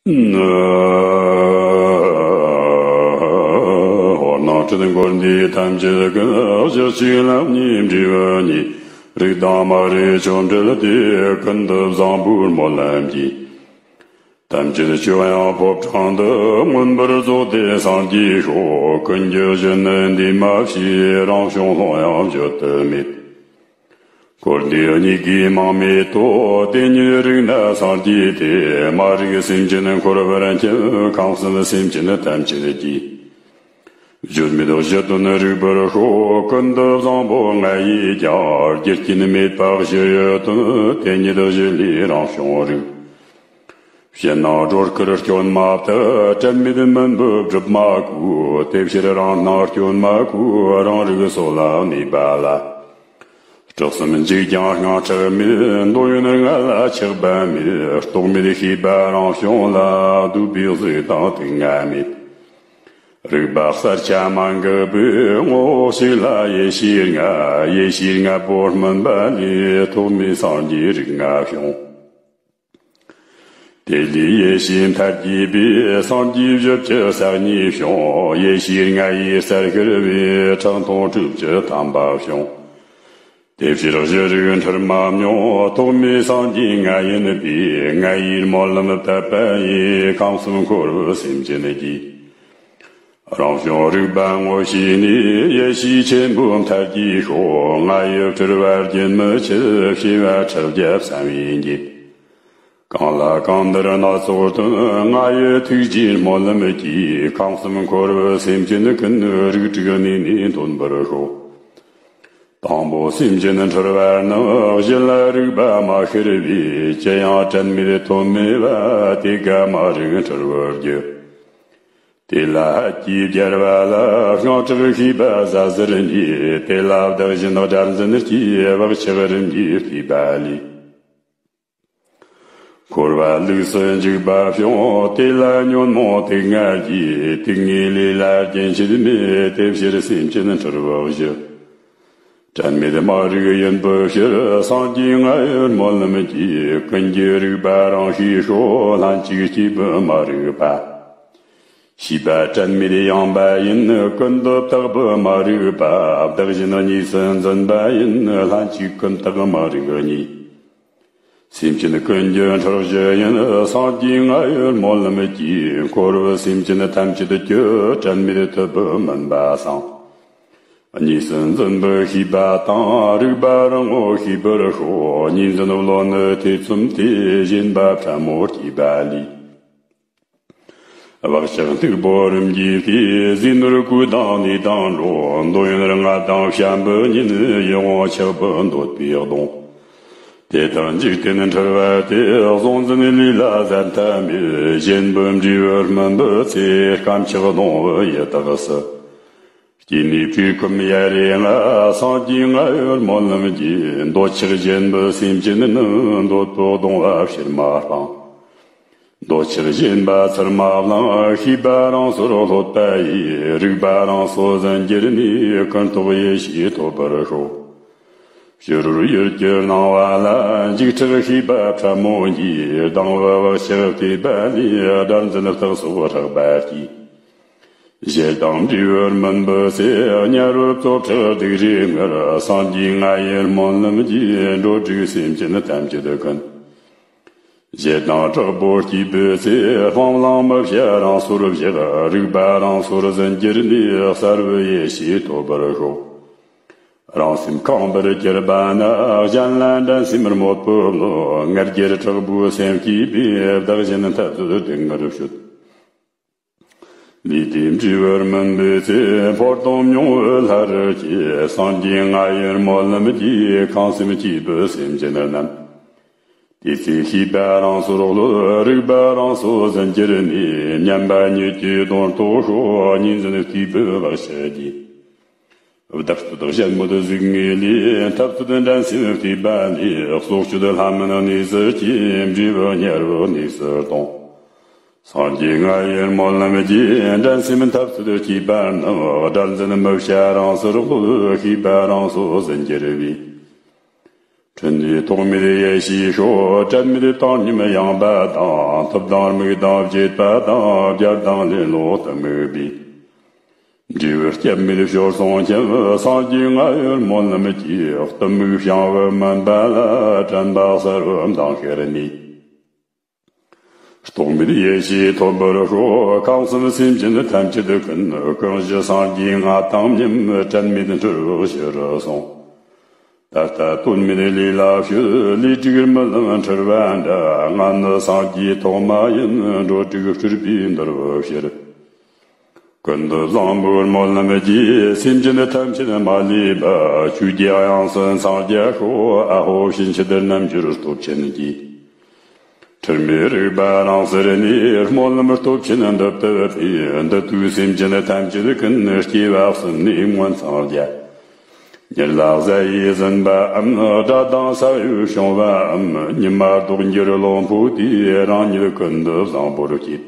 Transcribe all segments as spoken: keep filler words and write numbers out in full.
ཧོར་ནང་ཁྲི་འགོར་འདི་ཐམས་ཅད་ཀུན། གཞི་གཅིག་ལམ་གཉིས་འབྲས་བུ་གཉིས། རིགས་དང་མ་རིག་ཆོ་འཕྲུལ་ཏེ། ཀུན་ཏུ་བཟང་པོའི་སྨོན་ལམ་གྱིས། ཐམས་ཅད་སྤྱོད་ཡང་ཕོ་བྲང་དུ། མངོན་པར་རྫོགས་ཏེ་སངས་རྒྱས་ཤོག་ཀུན་གྱི་གཞི་ནི་འདུས་མ་བྱས། རང་བྱུང་ལྷུང་ཡང་བརྗོད་དུ་མེད། འཁོར་འདས་གཉིས་ཀའི་མིང་མེད་དོ། དེ་ཉིད་རིག་ན་སངས་རྒྱས་ཏེ། མ་རིག་སེམས་ཅན་འཁོར་བར་འཁྱམས། ཁམས་གསུམ་སེམས་ཅན་ཐམས་ཅད་ཀྱི། བརྗོད་མེད་གཞི་དོན་རིག་པར་ཤོག་ཀུན་ཏུ་བཟང་པོ་ང་ཡིས་ཀྱང་། རྒྱུ་རྐྱེན་མེད་པ་གཞི་ཡི་དོན། དེ་ཉིད་གཞི་ལས་རང་བྱུང་རིག་ཕྱི་ནང་སྒྲོ་སྐུར་སྐྱོན་མ་བཏགས། དྲན་མེད་མུན་པའི་སྒྲིབ་མ་གོས། དེ་ཕྱིར་རང་སྣང་སྐྱོན་མ་གོས། རང་རིག་སོ་ལ་གནས་པ་ལ། སྐྲག་སེམས་འཇིགས་ཀྱང་དངངས་སྐྲག་མེད། འདོད་ཡོན་ལྔ་ལ་ཆགས་པ་མེད། རྟོག་མེད་ཤེས་པ་རང་བྱུང་ལ། སྡུག་པའི་གཟུགས་དང་དུག་ལྔ་མེད། རིག་པ་གསལ་ཆ་མ་འགགས་པའི། ངོ་བོ་གཅིག་ལ་ཡེ་ཤེས་ལྔ། ཡེ་ཤེས་ལྔ་པོ་སྨིན་པ་ལས། ཐོག་མའི་སངས་རྒྱས་རིགས་ལྔ་བྱུང་། དེ་ལས་ཡེ་ཤེས་མཐར་གྱིས་པའི། སངས་རྒྱས་བཞི་བཅུ་ཞེ་གཉིས་བྱུང་། ཡེ་ཤེས་ལྔ་ཡི་རྩལ་ཤར་བས། ཁྲག་འཐུང་དྲུག་ཅུ་ཐམ་པ་བྱུང་། དེ་ཕྱིར་གཞི་རིག་འཁྲུལ་མ་མྱོང་། ཐོག་མའི་སངས་རྒྱས་ང་ཡིན་པས། ང་ཡིར་སྨོན་ལམ་བཏབ་པ་ཡིས། ཁམས་གསུམ་འཁོར་བའི་སེམས་ཅན་གྱི། རང་བྱུང་རིག་པ་ངོ་ཤེས་ནས། ཡེ་ཤེས་ཆེན་པོ་མཐར་གྱིས་ཤོག་ང་ཡི་སྤྲུལ་པ་རྒྱུན་མི་འཆད། བྱེ་བ་ཕྲག་བརྒྱ་བསམ་ཡས་འགྱེད། གང་ལ་གང་འདུལ་སྣ་ཚོགས་སྟོན། ང་ཡི་ཐུགས་རྗེའི་སྨོན་ལམ་གྱིས། ཁམས་གསུམ་འཁོར་བའི་སེམས་ཅན་ཀུན། རིགས་དྲུག་གནས་ནས་འདོན་པར་ཤོག་དང་པོ་སེམས་ཅན་འཁྲུལ་པ་ནི། གཞི་ལ་རིག་པ་མ་ཤར་བས། ཅི་ཡང་དྲན་མེད་དོན་མེད་པ། དེ་ཀ་མ་རིག་འཁྲུལ་བའི་རྒྱུ། དེ་ལ་ཧད་ཀྱིས་བརྒྱལ་བ་ལ། དངངས་སྐྲག་ཤེས་པ་ཟ་ཟིར་འདུས། དེ་ལ་བདག་གཞན་དགྲར་འཛིན་སྐྱེས། བག་ཆགས་རིམ་གྱིས་བསྐྱེད་པ་ལས། འཁོར་བ་ལུགས་སུ་འཇུག་པ་བྱུང་། དེ་ལ་ཉོན་མོངས་དུག་ལྔ་རྒྱས། དུག་ལྔའི་ལས་ལ་རྒྱུན་ཆད་མེད། དེ་ཕྱིར་སེམས་ཅན་འཁྲུལ་བའི་གཞི། དྲན་མེད་མ་རིག་ཡིན་པའི་ཕྱིར། སངས་རྒྱས་ང་ཡི་སྨོན་ལམ་གྱིས། ཀུན་གྱི་རིག་པ་རང་ཤེས་ཤོག་ལྷན་ཅིག་སྐྱེས་བུ་མ་རིག་པ། ཤེས་པ་དྲན་མེད་ཡངས་པ་ཡིན། ཀུན་ཏུ་བརྟགས་པའི་མ་རིག་པ། བདག་གཞན་གཉིས་སུ་འཛིན་པ་ཡིན། ལྷན་ཅིག་ཀུན་བརྟགས་མ་རིག་གཉིས། སེམས་ཅན་ཀུན་གྱི་འཁྲུལ་གཞི་ཡིན། སངས་རྒྱས་ང་ཡི་སྨོན་ལམ་གྱིས། འཁོར་བའི་སེམས་ཅན་ཐམས་ཅད་ཀྱི། དྲན་མེད་ཐུབ་པའི་མུན་པ་སངས། གཉིས་སུ་འཛིན་པའི་ཤེས་པ་དང་། རིག་པ་རང་ངོ་ཤེས་པར་ཤོག་གཉིས་འཛིན་བློ་ནི་ཐེ་ཚོམ་སྟེ། ཞེན་པ་ཕྲ་མོ་སྐྱེས་པ་ལས། བག་ཆགས་སྟུག་པོ་རིམ་གྱིས་བསྐྱེད། ཟས་ནོར་གོས་དང་གནས་དང་འགྲོ། འདོད་ཡོན་ལྔ་དང་བྱམས་པའི་གཉེན། ཡིད་འོང་ཆགས་པའི་འདོད་པའི་གདུང་། དེ་དག་འཇིག་རྟེན་འཁྲུལ་པ་སྟེ། གཟུང་འཛིན་ལས་ལ་ཟད་མཐའ་མེད། གཞན་པའི་འབྲས་བུ་སྨིན་པའི་ཚེ། དཀའ་ཆག་གདུང་བའི་ཡི་དྭགས་སུ། སྐྱེས་ནས་བཀྲེས་སྐོམ་ཡ་རེ་ལྔ། སངས་རྒྱས་ང་ཡི་སྨོན་ལམ་གྱིས། འདོད་ཆགས་ཞེན་པའི་སེམས་ཅན་ནི། འདོད་པའི་གདུང་བ་ཕྱིར་མ་སྤངས། འདོད་ཆགས་ཞེན་པ་ཚུར་མ་བླངས། ཤེས་པ་རང་སོར་ལྷོད་པ་ཡིས། རིག་པ་རང་སོ་ཟིན་གྱུར་ནས། ཀུན་རྟོག་ཡེ་ཤེས་ཐོབ་པར་ཤོག་ཕྱི་རོལ་ཡུལ་གྱི་སྣང་བ་ལ། འཇིགས་སྐྲག་ཤེས་པ་ཕྲ་མོ་གྱིས། སྡང་བའི་བག་ཆགས་བསྐྱེད་པ་ལས། དགྲར་འཛིན་རྟགས་སོགས་རགས་པ་སྐྱེས། ཞེ་སྡང་འབྲས་བུ་སྨིན་པའི་ཚེ། དམྱལ་བའི་བཙོ་ཁྲག་སྡིག་རུས་ངུར། སངས་རྒྱས་ང་ཡི་སྨོན་ལམ་གྱིས། འགྲོ་དྲུག་སེམས་ཅན་ཐམས་ཅད་ཀུན། ཞེ་སྡང་དྲག་པོ་སྐྱེས་པའི་ཚེ། སྤང་བླང་མི་བྱ་རང་སོར་བཞག་རིག་པ་རང་སོར་ཟིན་གྱུར་ནས། གསལ་བའི་ཡེ་ཤེས་ཐོབ་པར་ཤོག་རང་སེམས་ཁེངས་པར་གྱུར་པ་ན། གཞན་ལ་འགྲན་སེམས་རྨོངས་པའི་བློ། ང་རྒྱལ་དྲག་པོའི་སེམས་སྐྱེས་པས། བདག་གཞན་འཐབ་རྩོད་སྡུག་བསྔལ་སྤྱོད། ལུས་དེ་འབྲས་བུ་སྨིན་པའི་ཚེ། འཕོ་ལྟུང་མྱོང་བའི་ལྷ་རུ་སྐྱེ། སངས་རྒྱས་ང་ཡི་སྨོན་ལམ་གྱིས། ཁེངས་སེམས་སྐྱེས་པའི་སེམས་ཅན་རྣམས། དེ་ཚེ་ཤེས་པ་རང་སོར་ལྷོད། རིག་པ་རང་སོ་ཟིན་གྱུར་ནས། མཉམ་པ་ཉིད་ཀྱི་དོན་རྟོགས་ཤོག་གཉིས་འཛིན་སྐྱེས་བུ་བག་ཆགས་ཀྱིས། བདག་རྩོད་གཞན་མོལ་གཟུགས་ངོས་ལས། འཐབ་རྩོད་འགྲན་སེམས་བསྐྱེད་པ་ལས། སྲོག་གཅོད་ལྷ་མིན་གནས་སུ་སྐྱེ། འབྲས་བུ་དམྱལ་བའི་གནས་སུ་ལྟུང་། སངས་རྒྱས་ང་ཡི་སྨོན་ལམ་གྱིས། འགྲན་སེམས་འཐབ་རྩོད་བསྐྱེད་པ་རྣམས། དགྲར་འཛིན་མི་བྱ་རང་སོར་ལྷོད། ཤེས་པ་རང་སོ་ཟིན་གྱུར་པས། འཕྲིན་ལས་ཐོགས་མེད་ཡེ་ཤེས་ཤོག་དྲན་མེད་བཏང་སྙོམས་ཡངས་པ་དང་། ཐུབ་དང་དམིགས་དང་བརྗེད་པ་དང་། བརྒྱལ་དང་ལེ་ལོ་གཏི་མུག་པའི། འབྲས་བུ་སྐྱབས་མེད་བྱོལ་སོང་ཁྱབ། སངས་རྒྱས་ང་ཡི་སྨོན་ལམ་གྱིས། གཏི་མུག་བྱང་བའི་མུན་པ་ལ། དྲན་པ་གསལ་བའི་མདངས་ཤར་ནས། རྟོག་མེད་ཡེ་ཤེས་ཐོབ་པར་ཤོག་ཁམས་གསུམ་སེམས་ཅན་ཐམས་ཅད་ཀུན། ཀུན་གཞི་སངས་རྒྱས་ང་དང་མཉམ། དྲན་མེད་འཁྲུལ་བའི་ཕྱིར་སོང་། ད་ལྟ་དོན་མེད་ལས་ལ་ཞུགས། ལས་དྲུག་རྨི་ལམ་འཁྲུལ་བ་འདྲ། ང་ནི་སངས་རྒྱས་ཐོག་མ་ཡིན། འགྲོ་དྲུག་སྤྲུལ་པའི་འདུལ་བའི་ཕྱིར། ཀུན་ཏུ་བཟང་པོའི་སྨོན་ལམ་གྱིས། སེམས་ཅན་ཐམས་ཅད་མ་ལུས་པ། ཆོས་ཀྱི་དབྱངས་སུ་འཚང་རྒྱ་ཤོག་ཨ་ཧོ་ཕྱིན་ཆད་རྣལ་འབྱོར་སྟོབས་ཆེན་གྱིས། འཁྲུལ་མེད་རིག་པ་རང་སར་གནས། སྨོན་ལམ་སྟོབས་ཆེན་འདི་ལྟར་འཕེལ། འདི་དུས་སེམས་ཅན་ཐམས་ཅད་ཀུན། སྐྱེ་བ་གསུམ་ནས་མངོན་འཚང་རྒྱ། ཉེར་ལེན་ཟས་ཡིས་ཟིན་པའམ། དགྲ་དང་ས་ཡོམ་བྱུང་བའམ། ཉི་མ་ལྡོག་འགྱུར་ལོ་འཕོ་དུས། རང་ཉིད་ཀུན་ཏུ་བཟང་པོར་སྐྱེ།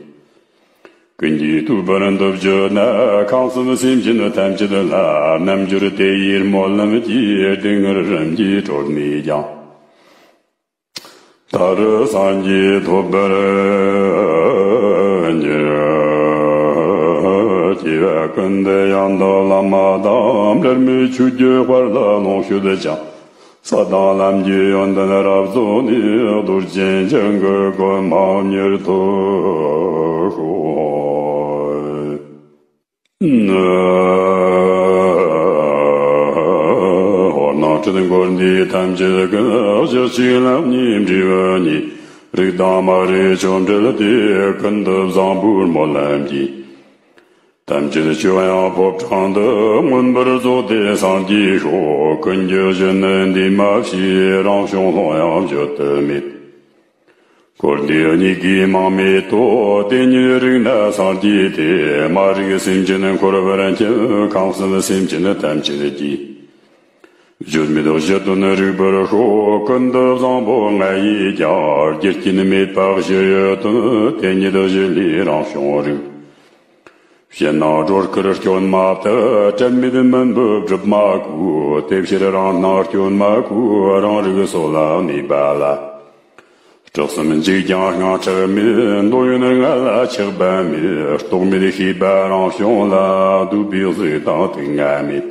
ཀུན་གྱིས་བསྟོད་པར་འདི་བརྗོད་ན། ཁམས་གསུམ་སེམས་ཅན་ཐམས་ཅད་ལ། རྣལ་འབྱོར་དེ་ཡི་སྨོན་ལམ་གྱིས། སྡུག་བསྔལ་རིམ་གྱིས་གྲོལ་ནས་ཀྱང་། མཐར་སངས་རྒྱས་ཐོབ་པར་འགྱུར། སྐྱེ་བ་ཀུན་ཏུ་ཡང་དག་བླ་མ་དང་། འབྲལ་མེད་ཆོས་ཀྱི་དཔལ་ལ་ལོངས་སྤྱོད་ཅིང་། ས་དང་ལམ་གྱི་ཡོན་ཏན་རབ་རྫོགས་ནས། རྡོ་རྗེ་འཆང་གི་གོ་འཕང་མྱུར་ཐོབ་ཤོག་འོ་ན་འཕྲུལ་འཁོར་འདས་ཐམས་ཅད་ཀུན། གཞི་གཅིག་ལམ་གཉིས་འབྲས་བུ་གཉིས། རིག་དང་མ་རིག་ཆོས་འབྲེལ་ཏེ། ཀུན་ཏུ་བཟང་པོའི་སྨོན་ལམ་གྱིས། ཐམས་ཅད་སྤྱོད་ཡངས་ཕོ་བྲང་དུ། མངོན་པར་རྫོགས་ཏེ་སངས་རྒྱས་ཤོག་ཀུན་གྱི་གཞི་ནི་འདུས་མ་བྱས། རང་བྱུང་ཀློང་ཡངས་བརྗོད་དུ་མེད། འཁོར་འདས་གཉིས་ཀའི་མིང་མེད་དོ། དེ་ཉིད་རིག་ན་སངས་རྒྱས་ཏེ། མ་རིག་སེམས་ཅན་འཁོར་བར་འཁྱམས། ཁམས་གསུམ་སེམས་ཅན་ཐམས་ཅད་ཀྱི། བརྗོད་མེད་གཞི་དོན་རིག་པར་ཤོག་ཀུན་ཏུ་བཟང་པོ་ང་ཡིས་ཀྱང་། རྒྱུ་རྐྱེན་མེད་པ་གཞི་ཡི་དོན། དེ་ཉིད་གཞི་ལས་རང་བྱུང་རིག་ཕྱི་ནང་སྒྲོ་སྐུར་སྐྱོན་མ་བཏགས། དྲན་མེད་མུན་པའི་སྒྲིབ་མ་གོས། དེ་ཕྱིར་རང་སྣང་སྐྱོན་མ་གོས། རང་རིག་སོ་ལ་གནས་པ་ལ། སྐྲག་སེམས་འཇིགས་ཀྱང་དངངས་སྐྲག་མེད། འདོད་ཡོན་ལྔ་ལ་ཆགས་པ་མེད། རྟོག་མེད་ཤེས་པ་རང་བྱུང་ལ། སྡུག་པའི་གཟུགས་དང་དུག་ལྔ་མེད།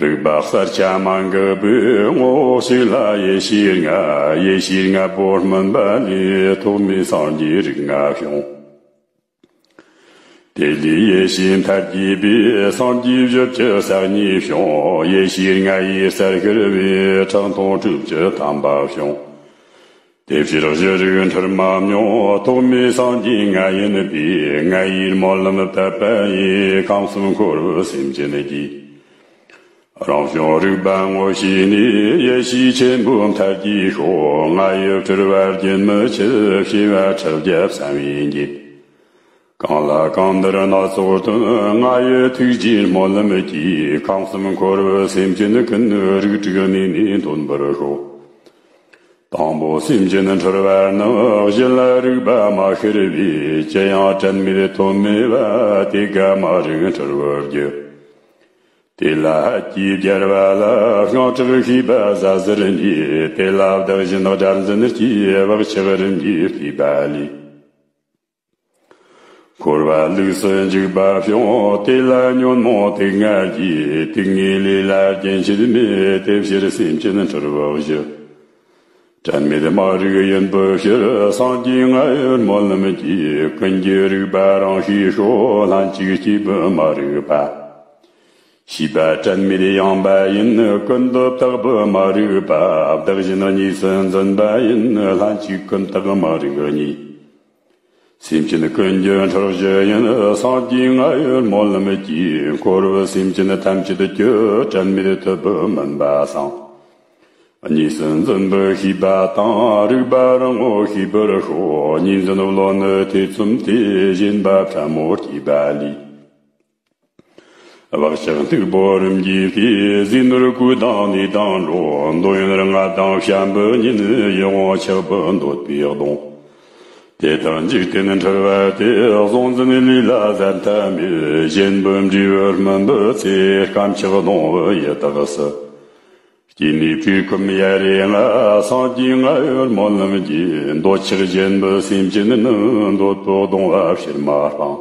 རིག་པ་གསལ་ཆ་མ་འགགས་པའི། ངོ་བོ་གཅིག་ལ་ཡེ་ཤེས་ལྔ། ཡེ་ཤེས་ལྔ་པོ་སྨིན་པ་ལས། ཐོག་མའི་སངས་རྒྱས་རིགས་ལྔ་བྱུང་། དེ་ལས་ཡེ་ཤེས་མཐར་གྱིས་པའི། སངས་རྒྱས་བཞི་བཅུ་ཞེ་གཉིས་བྱུང་། ཡེ་ཤེས་ལྔ་ཡིས་གསལ་ཤར་བའི། ཁྲག་འཐུང་དྲུག་ཅུ་ཐམ་པ་བྱུང་། དེ་ཕྱིར་གཞི་རིག་འཁྲུལ་མ་མྱོང་། ཐོག་མའི་སངས་རྒྱས་ང་ཡིན་པས། ང་ཡི་སྨོན་ལམ་བཏབ་པ་ཡིས། ཁམས་གསུམ་འཁོར་བའི་སེམས་ཅན་གྱི། རང་བྱུང་རིག་པ་ངོ་ཤེས་ནས། ཡེ་ཤེས་ཆེན་པོ་མཐར་གྱིས་ཤོག་ང་ཡི་སྤྲུལ་པ་རྒྱུན་མི་འཆད། བྱེ་བ་ཁྲི་བརྒྱ་བསམ་ཡས་འགྱེད། གང་ལ་གང་འདུལ་སྣ་ཚོགས་སྟོན། ང་ཡི་ཐུགས་རྗེའི་སྨོན་ལམ་གྱིས། ཁམས་གསུམ་འཁོར་བའི་སེམས་ཅན་ཀུན། རིགས་དྲུག་གནས་ནས་འདོན་པར་ཤོག་དང་པོ་སེམས་ཅན་འཁྲུལ་བ་ནི། གཞན་ལ་རིག་པ་མ་ཤར་བས། ཅི་ཡང་དྲན་མེད་དོན་མེད་པ། དེ་ཀ་མ་རིག་འཁྲུལ་བའི་རྒྱུ། དེ་ལ་ཧད་ཀྱིས་བརྒྱལ་བ་ལ། དངངས་སྐྲག་ཤེས་པ་ཟ་ཟིར་འགྱེད། དེ་ལ་བདག་གཞན་དགྲར་འཛིན་སྐྱེས། བག་ཆགས་རིམ་གྱིས་བསྐྱེད་པ་ལས། འཁོར་བ་ལུགས་སུ་འཇུག་པ་བྱུང་། དེ་ལ་ཉོན་མོངས་དུག་ལྔ་རྒྱས། དུག་ལྔའི་ལས་ལ་རྒྱུན་ཆད་མེད། དེ་ཕྱིར་སེམས་ཅན་འཁྲུལ་བའི་གཞི། དྲན་མེད་མ་རིག་ཡིན་པའི་ཕྱིར། སངས་རྒྱས་ང་ཡི་སྨོན་ལམ་གྱིས། ཀུན་གྱི་རིག་པ་རང་ཤེས་ཤོག་ལྷན་ཅིག་སྐྱེས་བུ་མ་རིག་པ། ཤེས་པ་དྲན་མེད་ཡངས་པ་ཡིན། ཀུན་ཏུ་བརྟགས་པའི་མ་རིག་པ། བདག་གཞན་གཉིས་སུ་འཛིན་པ་ཡིན། ལྷན་ཅིག་ཀུན་བརྟགས་མ་རིག་གཉིས། སེམས་ཅན་ཀུན་གྱི་འཁྲུལ་གཞི་ཡིན། སངས་རྒྱས་ང་ཡི་སྨོན་ལམ་གྱིས། འཁོར་བའི་སེམས་ཅན་ཐམས་ཅད་ཀྱི། དྲན་མེད་ཐུབ་པའི་མུན་པ་སངས། གཉིས་སུ་འཛིན་པའི་ཤེས་པ་དང་། རིག་པ་རང་ངོ་ཤེས་པར་ཤོག་གཉིས་འཛིན་བློ་ནི་ཐེ་ཚོམ་སྟེ། ཞེན་པ་ཕྲ་མོ་སྐྱེས་པ་ལས། བག་ཆགས་འཐིག་པོ་རིམ་གྱིས་སྐྱེས། ཟས་ནོར་གོས་དང་གནས་དང་འགྲོ། འདོད་ཡོན་ལྔ་དང་བྱམས་པའི་གཉེན། ཡིད་འོང་ཆགས་པའི་འདོད་པའི་གདུང་། དེ་དག་འཇིག་རྟེན་འཁྲུལ་བ་སྟེ། གཟུང་འཛིན་ལས་ལ་ཟད་མཐའ་མེད། ཞེན་པའི་འབྲས་བུ་སྨིན་པའི་ཚེ། སྐམ་ཆགས་གདུང་བའི་ཡི་དྭགས་སུ། དེ་ནས་བྲིས་སྐུ་ཡ་རེ་ལྔ། སངས་རྒྱས་ལྔ་ཡོད་སྨོན་ལམ་གྱིས། འདོད་ཆགས་ཞེན་པའི་སེམས་ཅན་རྣམས། འདོད་པའི་གདུང་བ་ཕྱིར་མ་སྤངས།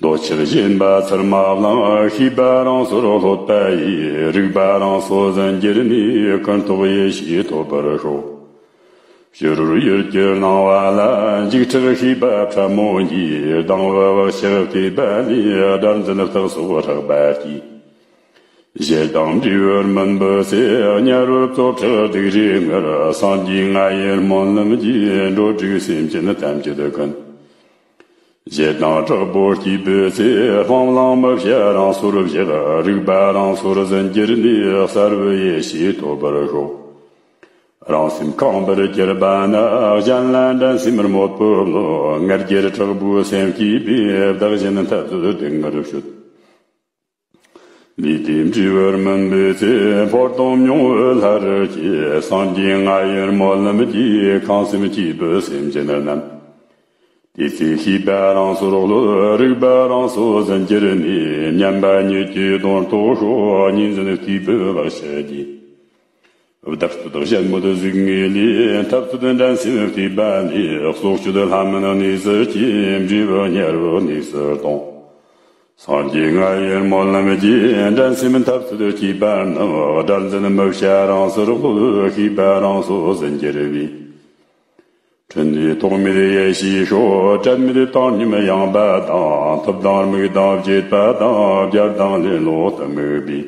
འདོད་ཆགས་ཞེན་པ་ཚུར་མ་བླངས། ཤེས་པ་རང་སོར་ལྷོད་པ་ཡིས། རིག་པ་རང་སོ་ཟིན་གྱུར་ནས། ཀུན་རྟོག་ཡེ་ཤེས་ཐོབ་པར་ཤོག། ཕྱི་རོལ་ཡུལ་གྱི་སྣང་བ་ལ། འཇིགས་སྐྲག་ཤེས་པ་ཕྲ་མོ་གྱིས། སྡང་བའི་བག་ཆགས་བརྟས་པ་ལས། དགྲར་འཛིན་རྟགས་སོགས་རགས་པ་སྐྱེས། ཞེ་སྡང་འབྲས་བུར་སྨིན་པའི་ཚེ། དམྱལ་བའི་བཙོ་བྲག་སྡིགས་རའི་ངོར། སངས་རྒྱས་ལྔ་ཡི་སྨོན་ལམ་གྱིས། འགྲོ་དྲུག་སེམས་ཅན་ཐམས་ཅད་ཀུན། ཞེ་སྡང་དྲག་པོ་སྐྱེས་པའི་ཚེ། སྤང་བླང་མི་བྱ་རང་སོར་བཞག། རིག་པ་རང་སོར་ཟིན་གྱུར་ནས། གསལ་བའི་ཡེ་ཤེས་ཐོབ་པར་ཤོག། རང་སེམས་ཁེངས་པར་གྱུར་པ་ན། གཞན་ལ་འགྲན་སེམས་དམོད་པའི་བློ། ང་རྒྱལ་དྲག་པོའི་སེམས་སྐྱེས་པས། བདག་གཞན་འཐབ་རྩོད་སྡུག་བསྔལ་སྤྱོད། ལས་དེ་འབྲས་བུར་སྨིན་པའི་ཚེ། འཕོ་ལྟུང་མྱོང་བའི་ལྷ་རུ་སྐྱེ། སངས་རྒྱས་ལྔ་ཡི་སྨོན་ལམ་གྱིས། ཁེངས་སེམས་སྐྱེས་པའི་སེམས་ཅན་རྣམས། དེ་ཚེ་ཤེས་པ་རང་སོར་ལྷོད། རིག་པ་རང་སོ་ཟིན་གྱུར་ནས། མཉམ་པ་ཉིད་ཀྱི་དོན་རྟོགས་ཤོག། གཉིས་འཛིན་བརྟས་པའི་བག་ཆགས་ཀྱིས། བདག་རྩོད་གཞན་དམོད་གཟུགས་ངན་ལས། འཐབ་རྩོད་འགྲན་སེམས་བརྟས་པ་ལས། སྲོག་གཅོད་ལྷ་མིན་གནས་སུ་སྐྱེ། འབྲས་བུ་དམྱལ་བའི་གནས་སུ་ལྟུང་། སངས་རྒྱས་ལྔ་ཡི་སྨོན་ལམ་གྱིས། འགྲན་སེམས་འཐབ་རྩོད་སྐྱེས་པ་རྣམས། དགྲར་འཛིན་མི་བྱ་རང་སོར་ལྷོད། ཤེས་པ་རང་སོ་ཟིན་གྱུར་པས། འཕྲིན་ལས་ཐོགས་མེད་ཡེ་ཤེས་ཤོག། དྲན་མེད་བཏང་སྙོམས་ཡངས་པ་དང་། ཐུབ་དང་དམིགས་དང་བརྗེད་པ་དང་། བརྒྱལ་དང་ལེན་ལོག་གཏི་མུག་པས།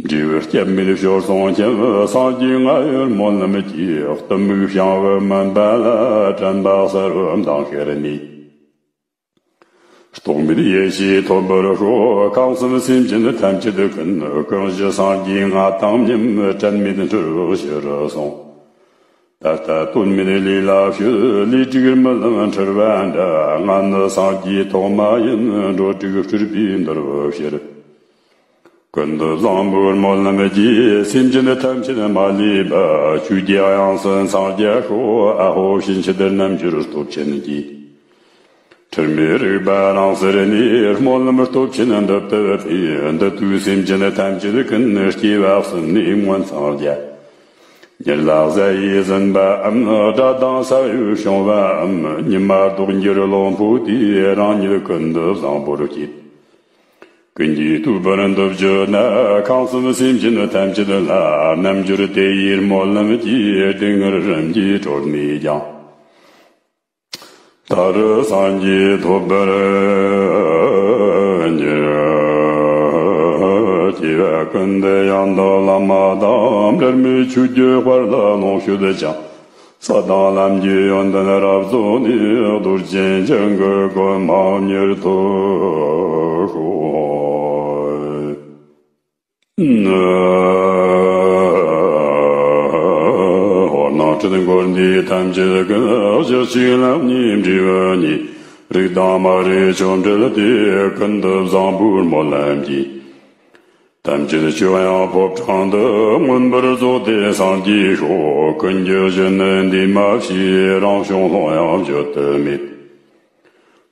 འབྲས་བུ་སྐྱབས་མེད་བྱོལ་སོང་ཁྱབ། སངས་རྒྱས་ལྔ་ཡི་སྨོན་ལམ་གྱིས། གཏི་མུག་བྱང་བའི་མུན་པ་ལ། དྲན་པ་གསལ་བའི་མདངས་ཤར་ནས། རྟོག་མེད་ཡེ་ཤེས་ཐོབ་པར་ཤོག། ཁམས་གསུམ་སེམས་ཅན་ཐམས་ཅད་ཀུན། ཀུན་གཞི་སངས་རྒྱས་ལྔ་དང་མཉམ། དྲན་མེད་འཁྲུལ་བའི་ཕྱིར་སོང་། ད་ལྟ་དོན་མེད་ལས་ལ་ཕྱོད། ལས་དྲུག་རྨི་ལམ་འཁྲུལ་བ་འདྲ། ང་ནི་སངས་རྒྱས་ཐོག་མ་ཡིན། འགྲོ་དྲུག་སྤྲུལ་པས་འདུལ་བའི་ཕྱིར། ཀུན་ཏུ་བཟང་པོའི་སྨོན་ལམ་གྱིས། སེམས་ཅན་ཐམས་ཅད་མ་ལུས་པ། ཆོས་ཀྱི་དབྱངས་སུ་འཚང་རྒྱ་ཤོག། ཨ་ཧོ། ཕྱིན་ཆད་རྣལ་འབྱོར་སྟོབས་ཆེན་གྱིས། ཁྲིད་མེད་རིག་པ་རང་སར་གནས། སྨོན་ལམ་སྟོབས་ཆེན་འདི་ལྟར་འཕེལ། འདི་དུས་སེམས་ཅན་ཐམས་ཅད་ཀུན། སྐྱེ་བ་གསུམ་ནས་མངོན་འཚང་རྒྱ། ཉེར་ལྔ་གཟའ་ཡིས་ཟིན་པའམ། དགྲ་དང་ས་གཡོས་བྱུང་བའམ། ཉི་མ་ལྡོག་འགྱུར་རླུང་འཕོས་དུས། རང་ཉིད་ཀུན་ཏུ་བཟང་པོར་སྐྱེས། ཀུན་གྱིས་བསྟོད་པར་འདོད་བརྗོད་ན། ཁམས་གསུམ་སེམས་ཅན་ཐམས་ཅད་ལ། རྣལ་འབྱོར་དེ་ཡི་སྨོན་ལམ་གྱིས། སྡུག་བསྔལ་རིམ་གྱིས་གྲོལ་ནུས་ཀྱང་། ད་རུ་སངས་རྒྱས་ཐོབ་པར་འགྱུར། སྐྱེ་བ་ཀུན་ཏུ་ཡང་དག་བླ་མ་དང་། འབྲལ་མེད་ཆོས་ཀྱི་དཔལ་ལ་ལོངས་སྤྱོད་ཅིང་། ས་དང་ལམ་གྱི་ཡོན་ཏན་རབ་རྫོགས་ནས། རྡོ་རྗེ་འཆང་གི་གོ་འཕང་མྱུར་ཐོབ་ཤོག། འོ་ན་ཁྲིད་འཁོར་འདས་ཐམས་ཅད་ཀུན། གཞི་གཅིག་ལམ་གཉིས་འབྲས་བུ་གཉིས། རིག་དང་མ་རིག་ཆོས་འབྲེལ་ཏེ། ཀུན་ཏུ་བཟང་པོའི་སྨོན་ལམ་གྱིས། ཐམས་ཅད་སྤྱོད་ཡང་ཕོ་བྲང་དུ། མངོན་པར་རྫོགས་ཏེ་སངས་རྒྱས་ཤོག། ཀུན་གྱི་གཞི་ནི་འདུས་མ་བྱས། རང་བྱུང་ལྷུང་ཡང་བརྗོད་དུ་མེད།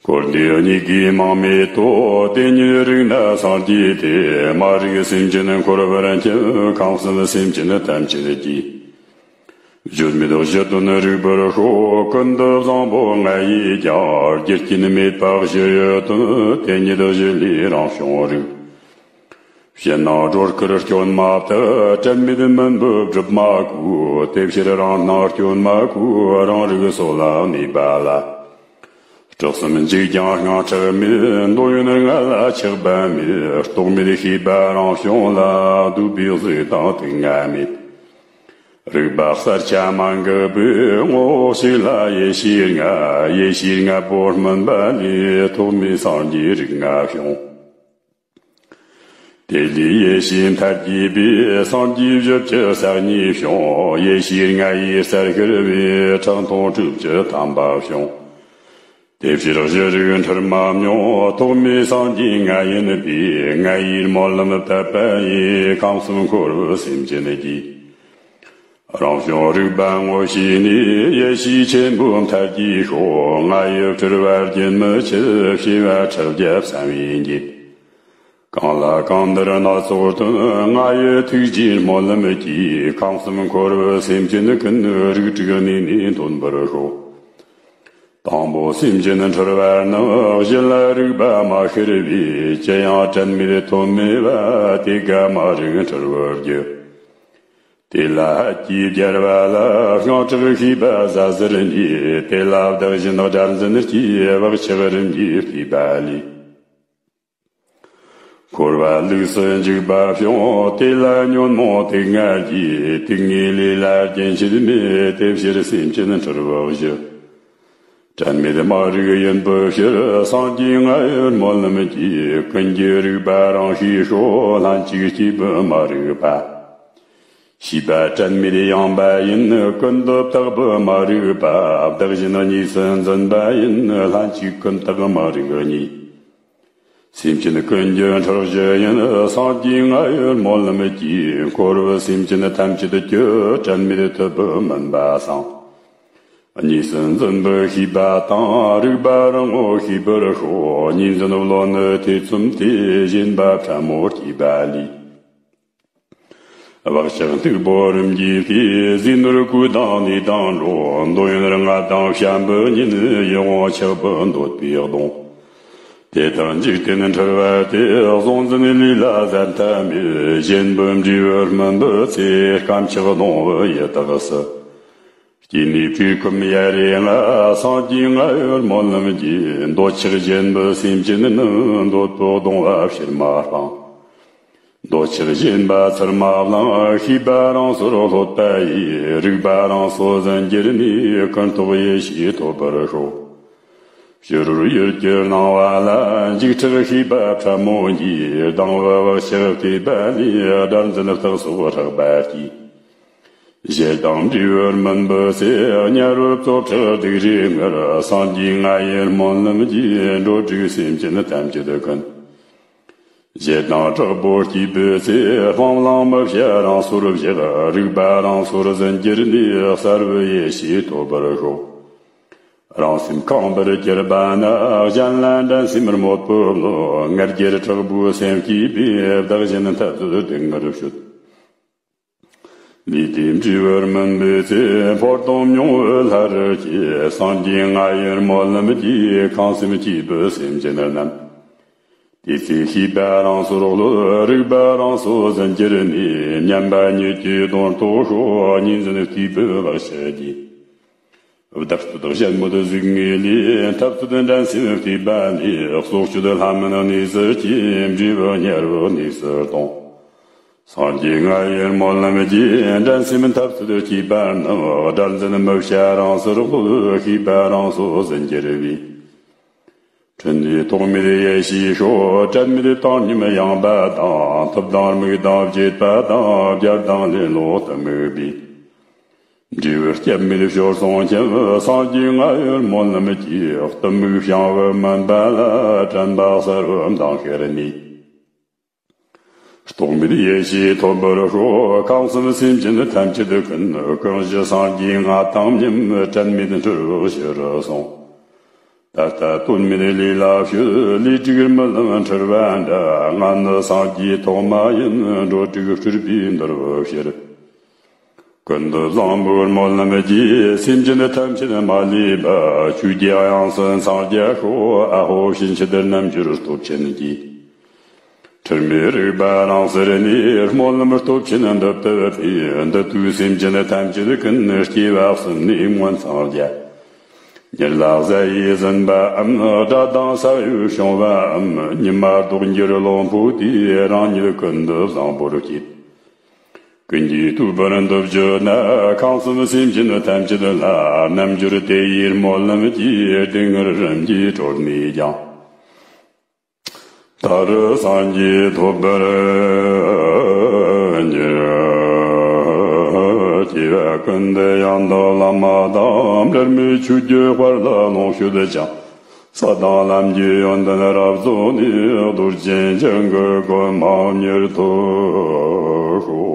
འཁོར་འདས་གཉིས་ཀའི་རྨང་མེད་དོ། དེ་ཉིད་རིག་ན་སངས་རྒྱས་ཏེ། མ་རིག་སེམས་ཅན་འཁོར་བར་འཁྱམས། ཁམས་གསུམ་སེམས་ཅན་ཐམས་ཅད་ཀྱིས། བརྗོད་མེད་གཞི་དོན་རིག་པར་ཤོག། ཀུན་ཏུ་བཟང་པོ་ལྔ་ཡིས་ཀྱང་། རྒྱུ་རྐྱེན་མེད་པ་གཞི་ཡི་དོན། དེ་ཉིད་གཞི་ལས་རང་བྱུང་རིག། ཕྱི་ནང་སྒྲོ་སྐུར་སྐྱོན་མ་བཏགས། དྲན་མེད་མུན་པའི་སྒྲིབ་མ་གོས། དེ་ཕྱིར་རང་སྣང་སྐྱོན་མ་གོས། རང་རིག་སོ་ལ་གནས་པ་ལ། སྐྲག་སེམས་འཇིགས་ཀྱང་དངངས་སྐྲག་མེད། འདོད་ཡོན་ལྔ་ལ་ཆགས་པ་མེད། རྟོག་མེད་ཤེས་པ་རང་བྱུང་ལ། འདོད་པའི་གཟུགས་དང་དུག་ལྔ་མེད། རིག་པ་གསལ་ཆ་མ་འགགས་པས། ངོ་བོ་གཅིག་ལ་ཡེ་ཤེས་ལྔ། ཡེ་ཤེས་ལྔ་པོ་སྨིན་པ་ལས། ཐོག་མའི་སངས་རྒྱས་རིགས་ལྔ་བྱུང་། དེ་ལས་ཡེ་ཤེས་མཐར་གྱིས་པའི། སངས་རྒྱས་བཞི་བཅུ་ཞེ་གཉིས་བྱུང་། ཡེ་ཤེས་ལྔ་ཡིས་གསལ་ཤར་བའི། ཁྲག་འཐུང་དྲུག་ཅུ་ཐམ་པ་བྱུང་། དེ་ཕྱིར་གཞི་རིག་འཁྲུལ་མ་མྱོང་། ཐོག་མའི་སངས་རྒྱས་ལྔ་ཡིན་པས། ལྔ་ཡིས་སྨོན་ལམ་བཏབ་པ་ཡིས། ཁམས་གསུམ་འཁོར་བའི་སེམས་ཅན་གྱི། རང་བྱུང་རིག་པ་ངོ་ཤེས་ནས། ཡེ་ཤེས་ཆེན་པོའི་མཐར་གྱིས་ཤོག། ལྔ་ཡི་སྤྲུལ་པ་རྒྱུན་མི་འཆད། བྱེ་བ་ཁྲི་བརྒྱ་བསམ་ཡས་འགྱེད། གང་ལ་གང་འདུལ་སྣ་ཚོགས་སྟོན། ང་ཡི་ཐུགས་རྗེའི་སྨོན་ལམ་གྱིས། ཁམས་གསུམ་འཁོར་བའི་སེམས་ཅན་ཀུན། རིགས་དྲུག་གནས་ནས་ཐོན་པར་ཤོག་དང་པོ་སེམས་ཅན་འཁྲུལ་བ་ནི། གཞན་ལ་རིག་པ་མ་ཤར་བས། ཅི་ཡང་དྲན་མེད་ཐོམ་མེ་བ། དེ་ཀ་མ་རིག་འཁྲུལ་བའི་རྒྱུ། དེ་ལ་ལྷད་ཀྱིས་སྦྱར་བ་ལ། དངངས་སྐྲག་ཤེས་པ་ཟ་ཟིར་གཉིས། དེ་ལ་བདག་གཞན་དགྲར་འཛིན་གྱིས། བག་ཆགས་རིམ་གྱིས་བསྐུལ་བ་ལས། འཁོར་བ་ལུགས་སུ་འཇུག་པ་བྱུང་། དེ་ལ་ཉོན་མོངས་དུག་ལྔ་གིས། དུག་ལྔའི་ལས་ལ་རྒྱུན་ཆད་མེད། དེ་ཕྱིར་སེམས་ཅན་འཁྲུལ་བའི་གཞི། དྲན་མེད་མ་རིག་ཡིན་པའི་ཕྱིར། སངས་རྒྱས་ང་ཡི་སྨོན་ལམ་གྱིས། ཀུན་གྱི་རིག་པ་རང་ཤེས་ཤོག་ལྷན་ཅིག་སྐྱེས་བུ་མ་རིག་པ། ཤེས་པ་དྲན་མེད་ཡངས་པ་ཡིན། ཀུན་ཏུ་བརྟགས་པའི་མ་རིག་པ། བདག་གཞན་གཉིས་སུ་འཛིན་པ་ཡིན། ལྷན་ཅིག་ཀུན་བརྟགས་མ་རིག་གཉིས། སེམས་ཅན་ཀུན་གྱི་འཁྲུལ་གཞི་ཡིན། སངས་རྒྱས་ང་ཡི་སྨོན་ལམ་གྱིས། འཁོར་བའི་སེམས་ཅན་ཐམས་ཅད་ཀྱི། དྲན་མེད་ཐུབ་པའི་མུན་པ་སངས། གཉིས་སུ་འཛིན་པའི་ཤེས་པ་དང་། རིག་པ་རང་ངོ་ཤེས་པར་ཤོག་གཉིས་འཛིན་བློ་ནི་ཐེ་ཚོམ་སྟེ། ཞེན་པ་ཕྲ་མོ་སྐྱེས་པ་ལས། བག་ཆགས་སྟུག་པོ་རིམ་གྱིས་བསྐྱེད། ཟས་ནོར་གོས་དང་གནས་དང་འགྲོ། འདོད་ཡོན་ལྔ་དང་བྱམས་པའི་གཉེན། ཡིད་འོང་ཆགས་པའི་འདོད་པའི་གདུང་། དེ་དག་འཇིག་རྟེན་འཁྲུལ་བ་སྟེ། གཟུང་འཛིན་ལས་ལ་ཟད་མཐའ་མེད། གཞན་པོ་འབྲས་བུ་སྨིན་པའི་ཚེ། སྐམ་ཆགས་གདུང་བའི་ཡི་དྭགས་སུ། སྐྱེས་ནས་བཀྲེས་སྐོམ་ཡ་རེ་ལྔ། སངས་རྒྱས་ང་ཡི་སྨོན་ལམ་གྱིས། འདོད་ཆགས་ཞེན་པའི་སེམས་ཅན་ནི། འདོད་པའི་གདུང་བ་ཕྱིར་མ་སྤངས། འདོད་ཆགས་ཞེན་པ་ཚུར་མ་བླངས། ཤེས་པ་རང་སོར་ལྷོད་པ་ཡིས། རིག་པ་རང་སོ་ཟིན་གྱུར་ནས། ཀུན་རྟོག་ཡེ་ཤེས་ཐོབ་པར་ཤོག་ཕྱི་རོལ་ཡུལ་གྱི་སྣང་བ་ལ། འཇིགས་སྐྲག་ཤེས་པ་ཕྲ་མོ་གིས། སྡང་བའི་བག་ཆགས་བསྐུལ་བ་ལས། དགྲར་འཛིན་རྟགས་སོགས་རགས་པ་སྐྱེས། ཞེ་སྡང་འབྲས་བུ་སྨིན་པའི་ཚེ། དམྱལ་བའི་བཙོ་ཁྲག་སྡིག་རུས་ངུར། སངས་རྒྱས་ང་ཡི་སྨོན་ལམ་གྱིས། འགྲོ་དྲུག་སེམས་ཅན་ཐམས་ཅད་ཀུན། ཞེ་སྡང་དྲག་པོ་སྐྱེས་པའི་ཚེ། སྤང་བླང་མི་བྱེད་རང་སོར་བཞག་རིག་པ་རང་སོར་ཟིན་གྱུར་ནས། གསལ་བའི་ཡེ་ཤེས་ཐོབ་པར་ཤོག་རང་སེམས་ཁེངས་པར་གྱུར་པ་ནི། གཞན་ལ་འགྲན་སེམས་རྨོངས་པའི་བློ། ང་རྒྱལ་དྲག་པོའི་སེམས་སྐྱེས་པས། བདག་གཞན་འཐབ་རྩོད་སྡུག་བསྔལ་སྤྱོད། ལུས་དེ་འབྲས་བུ་སྨིན་པའི་ཚེ། འཕོ་ལྟུང་མྱོང་བའི་ལྷ་རུ་སྐྱེ། སངས་རྒྱས་ང་ཡི་སྨོན་ལམ་གྱིས། ཁམས་གསུམ་སྐྱེས་བུ་སེམས་ཅན་རྣམས། དེ་ཚེ་ཤེས་པ་རང་སོར་ལྷོད། རིག་པ་རང་སོ་ཟིན་གྱུར་ནས། མཉམ་པ་ཉིད་ཀྱི་དོན་རྟོགས་ཤོག་གཉིས་འཛིན་སྐྱེས་བུ་བག་ཆགས་ཀྱིས། བདག་བསྟོད་གཞན་མོལ་གཟུགས་བརྙན་ལས། འཐབ་རྩོད་འགྲན་སེམས་བསྐུལ་བ་ལས། སྲོག་གཅོད་ལྷ་མིན་གནས་སུ་སྐྱེ། འབྲས་བུ་དམྱལ་བའི་གནས་སུ་ལྟུང་། སངས་རྒྱས་ང་ཡི་སྨོན་ལམ་གྱིས། འགྲན་སེམས་འཐབ་རྩོད་སྐྱེས་པ་རྣམས། དགྲར་འཛིན་མི་བྱ་རང་སོར་ལྷོད། ཤེས་པ་རང་སོ་ཟིན་གྱུར་པས། འཕྲིན་ལས་ཐོགས་མེད་ཡེ་ཤེས་ཤོག་དྲན་མེད་བཏང་སྙོམས་ཡངས་པ་དང་། ཐུབ་དང་དམིགས་དང་བརྗེད་པ་དང་། རྒྱལ་དང་ལེ་ལོ་གཏི་མུག་པས། འབྲས་བུ་སྐྱབས་མེད་ཞོར་སོང་ཁྱབ། སངས་རྒྱས་ང་ཡི་སྨོན་ལམ་གྱིས། གཏི་མུག་བྱང་བའི་མུན་པ་ལ། དྲན་པ་གསལ་བའི་མདངས་ཤར་ནས། རྟོག་མེད་ཡེ་ཤེས་ཐོབ་པར་ཤོག་ཁམས་གསུམ་སེམས་ཅན་ཐམས་ཅད་ཀུན། ཀུན་གཞི་སངས་རྒྱས་ང་དང་མཉམ། དྲན་མེད་འཁྲུལ་བའི་ཕྱིར་སོང་། ད་ལྟ་དོན་མེད་ལས་ལ་ཞུགས། ལས་དྲུག་རྨི་ལམ་འཁྲུལ་བ་འདྲ། ང་ནི་སངས་རྒྱས་ཐོག་མ་ཡིན། འགྲོ་དྲུག་སྤྲུལ་པའི་འདུལ་བའི་ཕྱིར། ཀུན་ཏུ་བཟང་པོའི་སྨོན་ལམ་གྱིས། སེམས་ཅན་ཐམས་ཅད་མ་ལུས་པ། ཆོས་ཀྱི་དབྱངས་སུ་འཚང་རྒྱ་ཤོག་ཨ་ཧོ་ཕྱིན་ཆད་རྣལ་འབྱོར་སྟོབས་ཆེན་གྱིས། ཁྲེལ་མེད་རིག་པ་རང་སར་གནས། སྨོན་ལམ་སྟོབས་ཆེན་འདི་ལྟར་འཕེལ། འདི་དུས་སེམས་ཅན་ཐམས་ཅད་ཀུན། སྐྱེ་བ་གསུམ་ནས་མངོན་འཚང་རྒྱ། ཉེར་ལྔ་གཟའ་ཡིས་ཟིན་པའམ། དགྲ་དང་ས་གཡོས་བྱུང་བའམ། ཉི་མ་ལྡོག་འགྱུར་ལོ་འཕོ་དུས། རང་ཉིད་ཀུན་ཏུ་བཟང་པོར་སྐྱེས། ཀུན་གྱིས་བསྟོད་པར་འདུད་བརྗོད་ན། ཁམས་གསུམ་སེམས་ཅན་ཐམས་ཅད་ལ། རྣལ་འབྱོར་དེ་ཡི་སྨོན་ལམ་གྱིས། སྡུག་བསྔལ་རིམ་གྱིས་གྲོལ་ནུས་ཀྱང་། ད་རུ་སངས་རྒྱས་ཐོབ་པར་འགྱུར། སྐྱེ་བ་ཀུན་ཏུ་ཡང་དག་བླ་མ་དང་། འབྲལ་མེད་ཆོས་ཀྱི་དཔལ་ལ་ལོངས་སྤྱོད་ཅིང་། ས་དང་ལམ་གྱི་ཡོན་ཏན་རབ་རྫོགས་ནས། རྡོ་རྗེ་འཆང་གི་གོ་འཕང་མྱུར་ཐོབ་ཤོག